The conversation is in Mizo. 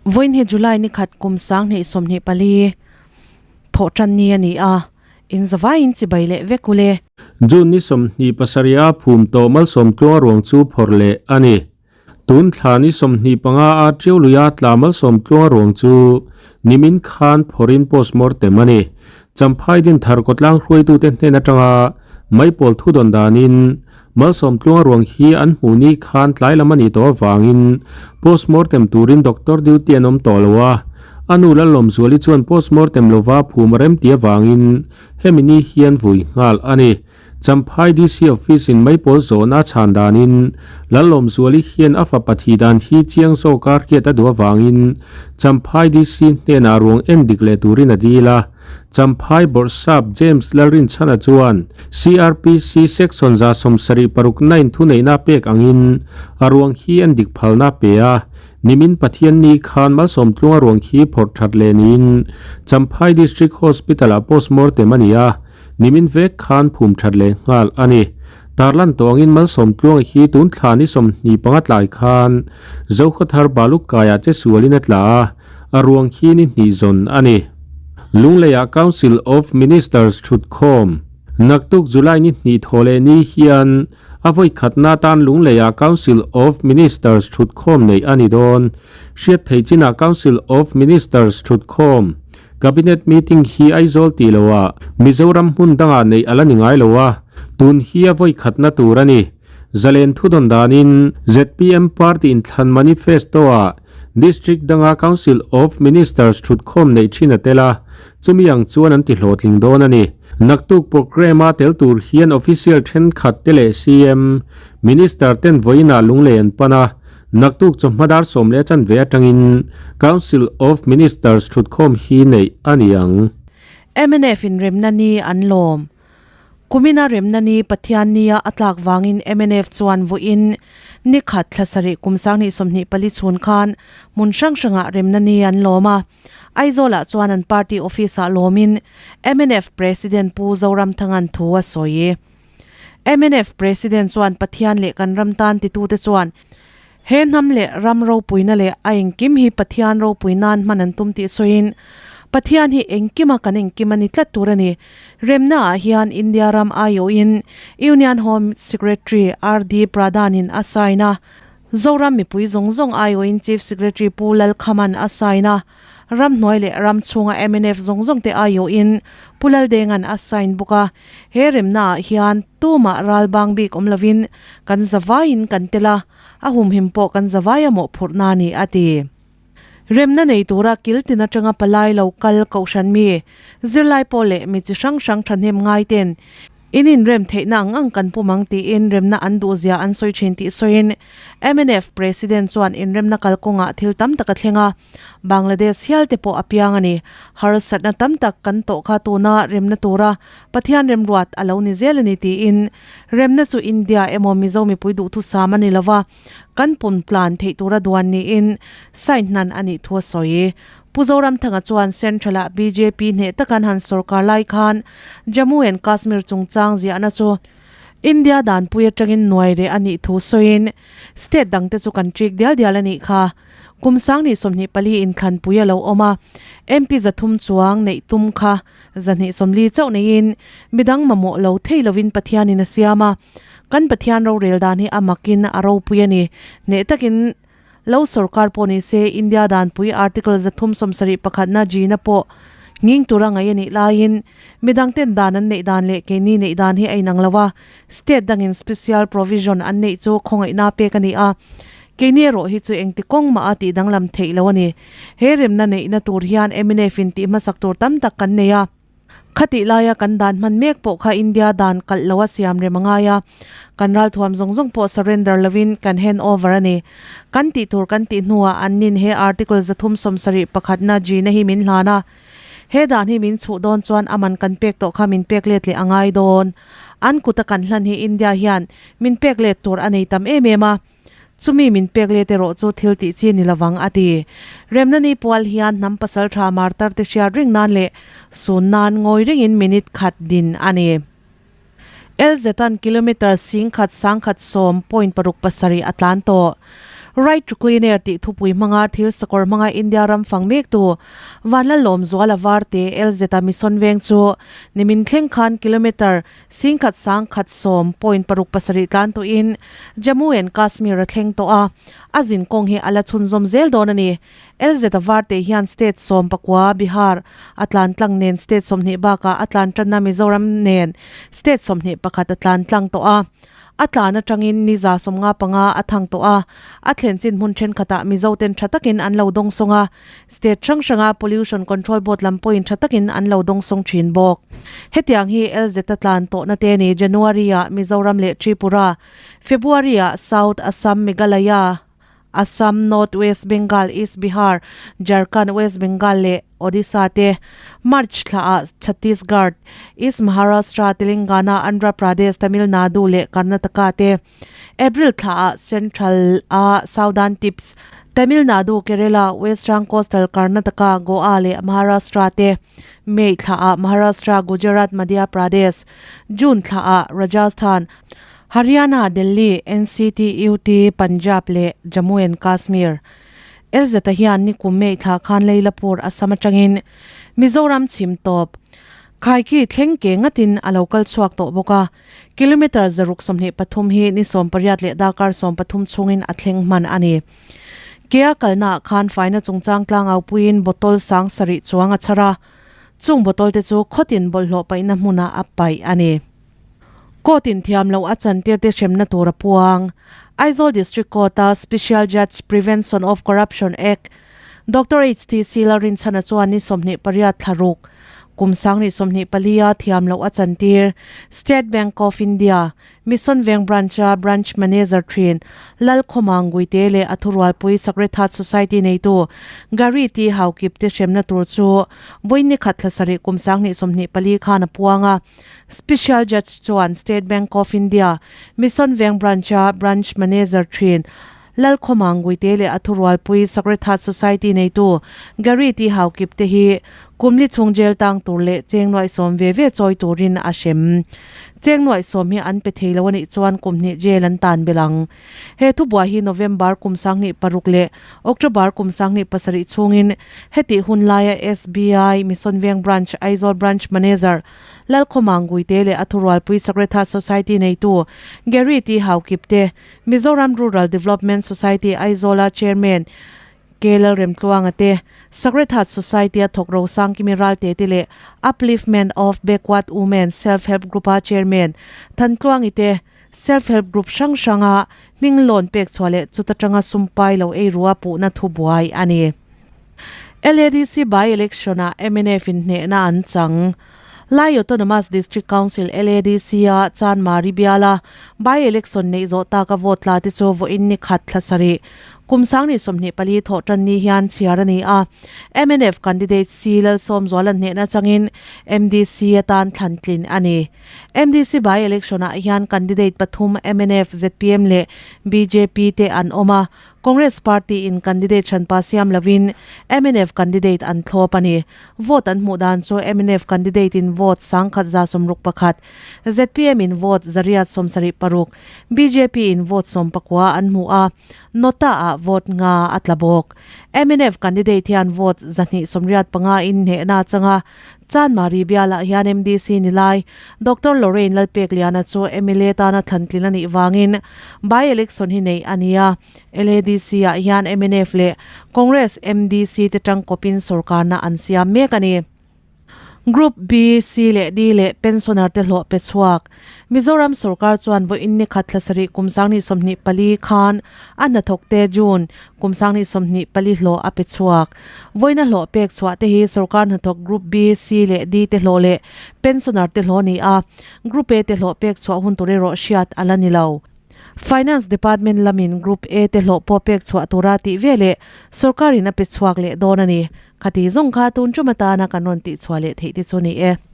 Vawiin hi July ni khat kum 2024 thawhtan ni a ni a, in zavaiin chibai leh vek ule. June ni 27 a phum tawh malsawm tluang ruang chu phawrh leh a ni. Tun thla ni 25 a Tiauluia tla malsawm tluang ruang chu nimin khan phawrhin postmortem a ni. Champhai Dinthar kawtlang hruaitute hnen atanga maipawl thudawn danin Malsawm tluang ruang hi an hmuh ni khan tlai lam a nih tawh avangin postmortem turin doctor duty an awm tawh lo a, a nu Lalawmzuali chuan postmortem lova phum a rem tih avangin hemi ni hian vui nghal a ni. Champhai DC office in maipawl zawhna a chhan danin Lalawmzuali hian a fapa thih dan hi chiang zawka hriat a duh avangin Champhai DC hnenah ruang en dik leh turin a dil a. Champhai Bawrhsap James Lalrinchhana chuan CRPC Section 76 in thuneihna pek angin a ruang hi an dik phalna pe a, nimin Pathianni khan malsawm tlunga ruang hi phawrh that leh niin Champhai District Hospital-ah postmortem a ni a, nimin vek khan phum that leh nghal a ni. Tarlan tawh angin malsawm tluanga hi tun thla ni 25 tlai khan Zokhawthar Balukaiah che sualin a tla a, a ruang hi ni hnih zawn a ni. Lungleiah Council of Ministers thutkhawm. Naktuk July ni hnih thaw leh ni hian a vawi khatna atan Lungleiah Council of Ministers thutkhawm neih a ni dawn. Hriat theih chinah Council of Ministers thutkhawm, Cabinet meeting, hi Aizawl tih loah Mizoram hmun dangah neih a la ni ngai lo a, tun hi a vawi khatna tur a ni. Zalen thudawn danin zpm party inthlan manifesto-ah District danga Council of Ministers thutkhawm neih thin a tel a, chumi ang chuan an ti hlawhtling dawn a ni. Naktuk programme-a tel tur hian official thenkhat te leh CM, Minister ten vawiinah lunglei an pan a, naktuk chawhma dar 10:15 atangin Council of Ministers thutkhawm hi neih a ni ang. Mnf in remna ni an lawm. Kumina remna ni Pathian nia a tlak vangin mnf chuan vawiin ni khat thla sarih kum 2024 chhun khan hmun hrang hrangah remna ni an lawm a. Aizawlah chuan an party office-ah lawmin mnf President Pu Zoramthanga'n thu a sawi. Mnf President chuan Pathian leh kan ram tan titute chuan he hnam leh ram ropuina leh a engkim hi Pathian ropui nan hman an tum tih sawiin, Pathian hi engkima kan engkim a ni tlat tur a ni. Remnaah hian India ram aiawhin Union Home Secretary RD Pradhan-in a sign a, Zoram mipui zawng zawng aiawhin Chief Secretary Pu Lalkhaman a sign a, Ramhnuai leh ram chhunga mnf zawng zawng te aiawhin Pu Laldenga'n a sign bawk a, he remnaah hian tumah ral bang bik awm lovin kan zavaiin kan tel a, a humhim pawh kan zavai a mawhphurhna a ni, a ti. Remna nei tura kil tin atanga palai lo kal kohhran mi, zirlai pawh leh mi chi hrang hrang thahnem ngai ten In inrem theihna ang ang kan pum ang tiin remna an duhzia an sawi thin tih sawiin mnf President chuan inremna kalkawngah thil tam tak a thleng a, Bangladesh hial te pawh a piang a ni. Harsatna tam tak kan tawh kha tuna remna tura Pathian remruat a lo ni zel a ni tiin remna chu India emaw Mizo mipui duhthusam a ni lova, kan pum tlan theih tura duan niin sign hnan a nih thu a sawi. Pu Zoramthanga chuan Central-ah bjp hneh takan han sorkar lai khan Jammu and Kashmir chungchang ziahna chu India danpui atangin nuai reh a nih thu sawiin state dangte chu kan ṭik dial dial a nih kha. Kum 2024 inthlanpui a lo awm a, MP 300 chuang neih tum kha 240 chauh neiin midang mamawh lo thei lovin Pathianin a siam a, kan Pathian rorel dan hi a makin a ropui a ni. Hneh takin Lo sorkar pawh ni se India danpui Article 371 na Gina pawh nghing tura ngaih a nih laiin midang ten dan an neih dan leh keini neih dan hi a inang lo a, state dangin special provision an neih chu khawngaihna pek a ni a, keini erawh hi chu engti kawng mah a tih danglam theih lo a ni. He remna neihna tur hian mnf in tih hmasak tur tam tak kan nei a. Khatih laia kan dan hman mek pawh kha India dan kalh loa siam rem a ngai a, kan ralthuam zawng zawng pawh surrender lovin kan hand over a ni. Kan tih tur kan tih hnuah an nin he Article 371 na Gina hi min hlan a, he dan hi min chhuh dawn chuan a man kan pek tawh kha min pek let leh a ngai dawn. An kuta kan hlan hi India hian min pek let tur a nei tam em em a. Chumi min pek let erawh chu thil tih chi ni lovang, a ti. Remna ni pual hian hnam pasal tha martar te hriat reng nan leh sun nan ngawi rengin minute khat din a ni. LZ-a'n kilometre 10,000 10 10.67 a tlan tawh. Right to Clean Air tih thupui hmanga thir sakawr hmanga India ram fang mektu Vanlalawmzuala Varte LZ-a mission veng chu nimin thleng khan kilometre 10,000 10 10.67 tlan tawhin Jammu and Kashmir a thleng tawh a, a zin kawng hi a la chhunzawm zel dawn a ni. LZ-a Varte hian state 19 Bihar a tlan tlang nen state 20 bakah a tlan tanna Mizoram nen state 21 a tlan tlang tawh a. A tlan atangin ni 75 a thang tawh a, a thlen chin hmun thenkhatah Mizo ten tha takin an lo dawngsawng a, state hrang hranga Pollution Control Board lam pawhin tha takin an lo dawngsawng thin bawk. Hetiang hi LZ-a tlan tawhna te ni January-ah Mizoram leh Tripura, February-ah South Assam, Meghalaya, Assam, North West Bengal, East Bihar, Jharkhand, West Bengal leh Odisha te, March thlaah Chhattisgarh, East Maharashtra, Telangana, Andhra Pradesh, Tamil Nadu leh Karnataka te, April thlaah Central a Southern Tips, Tamil Nadu, Kerala, Western Coastal Karnataka, Goa leh Maharashtra te, May thlaah Maharashtra, Gujarat, Madhya Pradesh, June thlaah Rajasthan, Haryana, Delhi, NCT, UT, Punjab leh Jammu and Kashmir. LZ-a hian nikum May thla khan Leilapur, Assam atangin Mizoram chhim tawp Khaiki thleng ke ngatin a lo kal chhuak tawh bawk a. Kilometre 623 hi ni 18 leh darkar 13 chhungin a thleng hman a ni. Kea kalnaah khan faina chungchang tlangau puiin bottle 7,000 chuang a chhar a, chung bottle te chu khawtin bawlhhlawh paihna hmunah a paih a ni. Court in thiam loh a chantir te hremna tur a puang. Aizawl District Court a Special Judge Prevention of Corruption Act Doctor HTC Lalrinchhana chuan ni 28 thla ruk kum 2024 a thiam loh a chantir State Bank of India Mission Veng Branch a Branch Manager thin Lalkhawma Nguite leh a thurualpui Sacred Heart Society neitu Gary T Haukip te hremna tur chu vawi ni khat thla sarih kum 2024 khan a puang a. Special Judge chuan State Bank of India, Mission Veng Branch-a Branch Manager thin Lalkhawma Nguite leh a thurualpui Sacred Heart Society neitu Gary T Haukip te hi kumli chhung jail tang tur leh cheng nuaih sawm ve ve chawi turin a hrem. Cheng nuaih sawm hi an pe thei lo a nih chuan kum hnih jail an tan belh ang. He thubuai hi November kum 2006 leh October kum 2007 chhungin hetih hun laia SBI Mission Veng Branch Aizawl Branch Manager Lalkhawma Nguite leh a thurualpui Sacred Heart Society neitu Gary T Haukip te, Mizoram Rural Development Society Aizawla Chairman K Lalremtluanga te, Sacred Heart Society a thawk Rosangkimi Ralte te leh Upliftment of Backward Women Self Help Group-a Chairman Thantluangi te, Self Help Group hrang hranga hming loan pek chhuah leh chuta tanga sumpai lo ei rua puhna thubuai a ni. LADC by-election-ah mnf in hnehna an chang. Lai Autonomous District Council, LADC, a Chanmari biala by-election neih zawh taka vote tla te chu vawiin ni khat thla sarih kum 2024 thawh tan ni hian chhiar a ni a. Mnf candidate C Lalsawmzuala'n hnehna changin MDC atan thlan tlin a ni. MDC by-election-ah hian candidate pathum mnf, zpm leh bjp te an awm a. Congress party in candidate hranpa siam lovin mnf candidate an thlawp a ni. Vote an hmuh dan chu mnf candidate in vote 1,161, zpm in vote 876, bjp in vote 19 an hmu a, Nota ah vote nga a tla bawk. Mnf candidate hian vote 285 in hnehna changa Chanmari bialah hian MDC ni lai Doctor Lorraine Lalpekliana chu mla tana thlantlin a nih vangin by-election hi neih a ni a. LADC ah hian mnf leh Congress MDC te tangkawpin sorkarna an siam mek a ni. Group B, C leh D leh pensioner te hlawh pe chhuak. Mizoram sorkar chuan vawiin ni khat thla sarih kum 2024 khan a hnathawk te June kum 2024 hlawh a pe chhuak. Vawiina hlawh pek chhuah te hi sorkar hnathawk Group B, C leh D te hlawh leh pensioner te hlawh ni a, Group A te hlawh pek chhuah hun tur erawh hriat a la ni lo. Finance Department lamin Group A te hlawh pawh pek chhuah tura tih ve leh sorkarin a pe chhuak leh dawn a ni. Khati zawng kha tun tum atana kan rawn tih chhuah leh theih te chu ni e.